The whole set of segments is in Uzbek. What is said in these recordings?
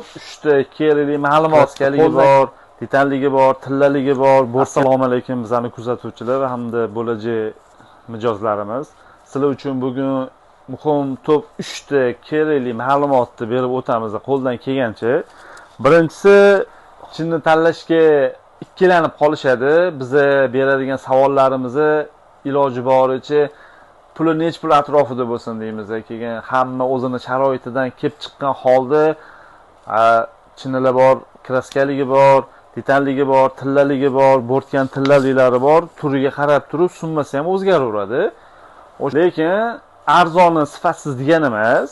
Uchta kerakli ma'lumotgaligi bor, detaligi bor, tillaligi bor. Assalomu alaykum bizani kuzatuvchilar va hamda bo'lajak mijozlarimiz. Sizlar uchun bugun muhim top 3 ta kerakli ma'lumotni berib o'tamiz qo'ldan kelgancha. Birinchisi, chinni tanlashga ikkilanib qolishadi. Biza beradigan savollarimizni iloji boricha puli nech pul atrofida bo'lsin deymiz. Keyin hamma o'zini sharoitidan kelib chiqqan holda chinnilar bor, kraskaligi bor, detalligi bor, tillaligi bor, bo'rtgan tillaliklari bor. Turiga qarab turib summasi ham o'zgaraveradi. Lekin arzoni sifatsiz degani emas.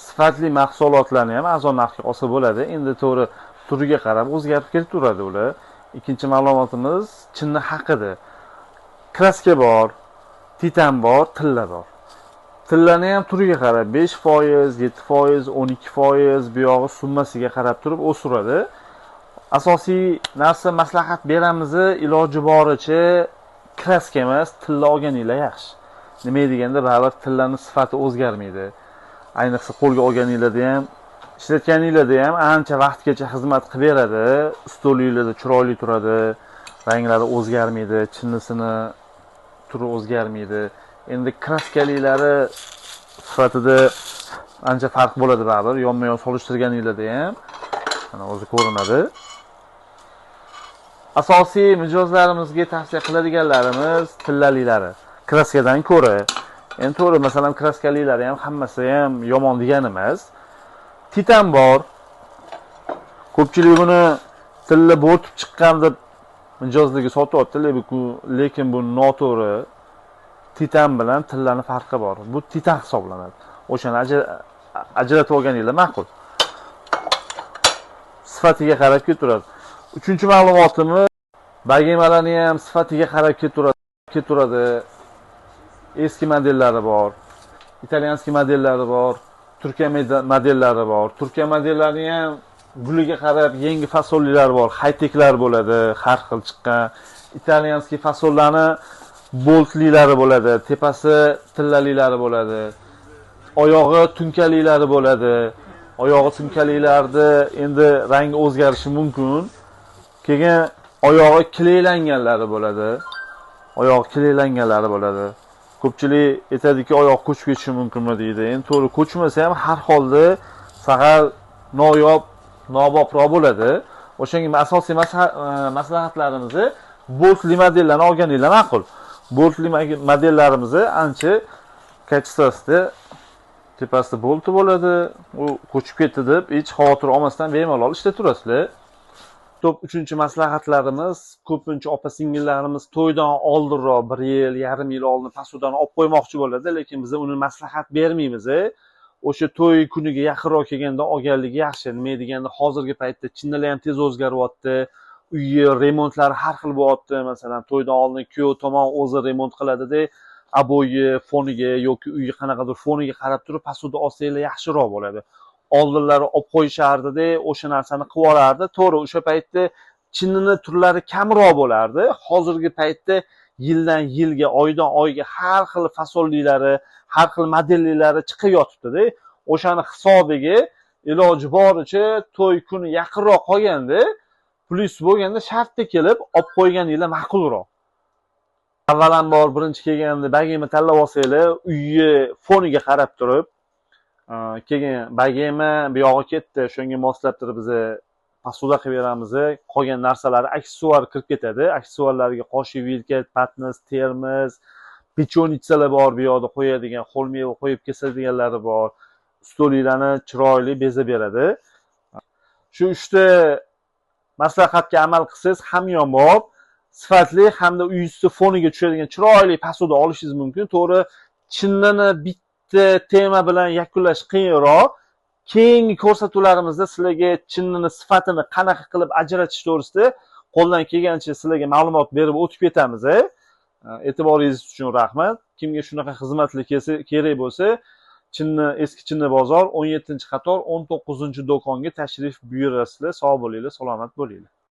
Sifatli mahsulotlarni ham arzon narxga olsa bo'ladi. Endi to'g'ri turiga qarab o'zgarib ketaveradi ular. Ikkinchi ma'lumotimiz chinni haqida. Kraska bor, titan bor, tilla bor. Tillani ham turiga qarab 5%, 7%, 12% bu yog'i summasiga qarab turib o'siradi. Asosiy narsa maslahat beramiz, iloji boricha kraska emas, tilla olganinglar yaxshi. Nima deganda baribir tillani sifati o'zgarmaydi. Ayniqsa qo'lga olganinglarda ham, ishlatganinglarda ham ancha vaqtgacha xizmat qilib beradi. Stolinglarda chiroyli turadi, ranglari o'zgarmaydi, chinnisini turi o'zgarmaydi. Endi kraskaliklari sifatida ancha farq bo'ladi baribir, yonma-yon solishtirganinglarda ham mana o'zi ko'rinadi. Asosiy mijozlarimizga tavsiya qiladiganlarimiz tillaliklari. Kraskadan ko'ra, endi to'g'ri, masalan, kraskaliklari ham hammasi ham yomon degani emas. Titan bor. Ko'pchilik buni tilla bo'rtib chiqqan deb mijozlarga sotyapti, lekin bu noto'g'ri. Titan bilan tillani farqi bor. Bu titan hisoblanadi. O'shani ajratib olganinglar ma'qul. Sifatiga qarab ketaveradi. Uchinchi ma'lumotimiz, bagemalarni ham sifatiga qarab ketaveradi. Eski modellari bor, italyanskiy modellari bor, Turkiya modellari bor. Turkiya modellari ham guliga qarab yangi fasonlilar bor, high-techlar bo'ladi, har xil chiqqan. Italyanskiy fasonlarni boltlilari bo'ladi, tepasi tillalilari bo'ladi, oyog'i tunkaliklari bo'ladi. Oyog'i tunkalilarni endi rangi o'zgarishi mumkin. Keyin oyog'i kleylanganlari bo'ladi. Oyog'i kleylanganlari bo'ladi. Ko'pchilik aytadiki, oyoq ko'chib ketishi mumkinmi deydi. Endi to'g'ri ko'chmasa ham har holda sag'al noyob, nobobroq bo'ladi. O'shanga asosiy maslahatlarimizni boltli modellarni olganinglar ma'qul. Boltli modellarimizni ancha kачествосida tepasida bolti bo'ladi. U ko'chib ketdi deb hech xavotir olmasdan bemalol ishlaturasizlar. Top 3-chi maslahatlarimiz, ko'pincha opa-singillarimiz to'ydan oldinroq 1 yil, yarim yil oldin pasudani olib qo'ymoqchi bo'ladi, lekin biz uni maslahat bermaymiz. O'sha to'y kuniga yaqinroq kelganda olganligi yaxshi. Nima deganda hozirgi paytda chinnilar ham tez o'zgaryapti. Uyi remontlari har xil bo'lyapti. Masalan, to'ydan oldin kuyov tomon o'zi remont qiladida, aboyi foniga yoki uyi qanaqadir foniga qarab turib pasuda olsanglar yaxshiroq bo'ladi. Oldinlari olib qo'yishardida, o'sha narsani qilib olardi. To'g'ri, o'sha paytda chinnini turlari kamroq bo'lardi. Hozirgi paytda yildan yilga, oydan oyga har xil fasonlilari, har xil modellilari chiqib yotibdi-da. O'shani hisobiga iloji boricha to'y kuni yaqinroq qolganda, plyus bo'lganda shartda kelib olib qo'yganinglar ma'qulroq. Avvalambor birinchi kelganda bagema tanlab olsanglar, uyi foniga qarab turib, keyin bagema bu yog'i ketdi, shunga moslab turib biz pasuda qilib beramiz. Qolgan narsalari aksessuar kirib ketadi. Aksessuarlarga qoshiq, vilka, patnis, termos, pechonitsalar bor, bu yoqda qo'yadigan, ho'l meva qo'yib kesadiganlari bor. Stolinglarni chiroyli bezab beradi. Shu uchta maslahatga amal qilsangiz hamyonbop, sifatli hamda uy usti foniga tushadigan chiroyli pasuda olishingiz mumkin. To'g'ri, chinnini bitta tema bilan yakunlash qiyinroq. Keyingi ko'rsatuvlarimizda sizlarga chinnini sifatini qanaqa qilib ajratish to'g'risida qo'ldan kelgancha sizlarga ma'lumot berib o'tib ketamiz. E'tiboringiz uchun rahmat. Kimga shunaqa xizmatlar kerak bo'lsa, Chinni, eski Chinni bozor 17-qator 19-do'konga tashrif buyurasizlar. Sog' bo'linglar, salomat bo'linglar.